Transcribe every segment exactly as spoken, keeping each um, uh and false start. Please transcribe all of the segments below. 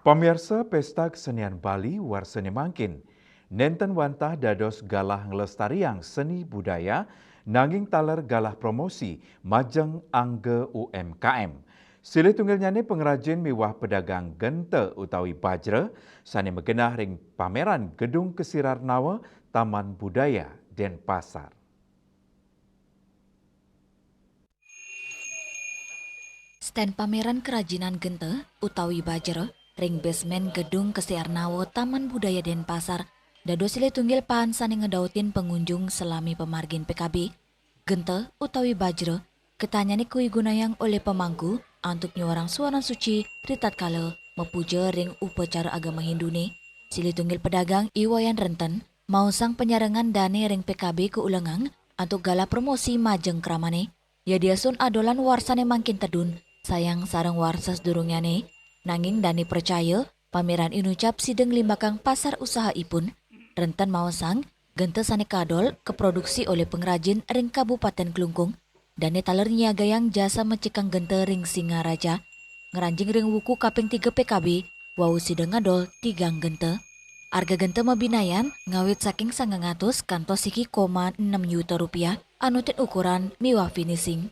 Pamiarsa, Pesta Kesenian Bali warsa ne mangkin nenten wantah dados galah nglestariang seni budaya, nanging taler galah promosi majeng angga U M K M. Silih tunggilnyane pangrajin miwah pedagang genta utawi bajra sane magenah ring pameran Gedung Kesirarnawa, Taman Budaya Denpasar. Stand pameran kerajinan genta utawi bajra ring basement Gedung Kesirarnawa, Taman Budaya Denpasar dados silih tunggil paan sane ngedautin pangunjung salami pamargin P K B. Genta utawi bajra ketanyane kawigunayang olih pamangku antuk nyuarang swaran suci ritatkala mapuja ring upacara agama Hindune. Silih tunggil pedagang I Wayan Renten maosang panyarengan dane ring P K B kaulengang antuk galah promosi majeng kramane. Yadiastun adolan warsane mangkin tedun, sayang sareng warsa sadurungnyane, nanging dane pracaya pameran inucap sida nglimbakang pasar usahaipun. Renten maosang genta sane kadol kaproduksi olih pangrajin ring Kabupaten Klungkung. Dane taler nyiagayang jasa mecikang genta ring Singaraja. Ngranjing ring wuku kaping tiga P K B, wau sida ngadol tigang genta. Arga genta mabinayan ngawit saking sangang atus kantos siki koma enem juta rupiah, anutin ukuran miwah finishing.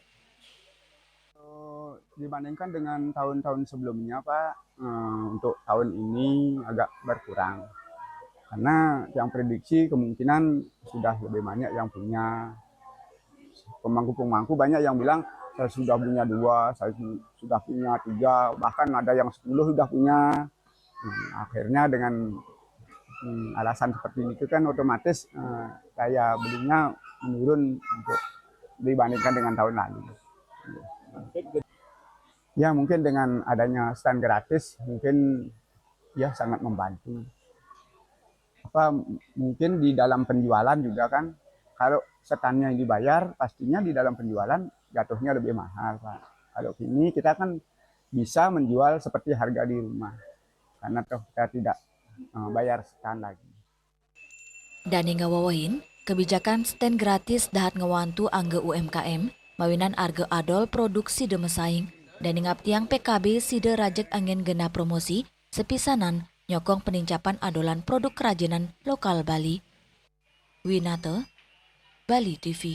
Dibandingkan dengan tahun-tahun sebelumnya, Pak, eh, untuk tahun ini agak berkurang. Karena yang prediksi kemungkinan sudah lebih banyak yang punya. Pemangku-pemangku banyak yang bilang, "Saya sudah punya dua, saya sudah punya tiga, bahkan ada yang sepuluh sudah punya." Hmm, akhirnya dengan, hmm, alasan seperti itu kan otomatis, eh, daya belinya menurun untuk dibandingkan dengan tahun lalu. Ya, mungkin dengan adanya stand gratis, mungkin ya sangat membantu. Apa, mungkin di dalam penjualan juga kan, kalau standnya dibayar, pastinya di dalam penjualan jatuhnya lebih mahal, Pak. Kalau kini kita kan bisa menjual seperti harga di rumah, karena toh kita tidak, eh, bayar stand lagi. Dane ngawewehin, kebijakan stand gratis dahat ngwantu angga U M K M, mawinan arga adol produk sida masaing. Dane ngaptiang P K B sida rajeg anggen genah promosi, sapisanan nyokong panincapan adolan produk kerajinan lokal Bali. Winata, Bali T V.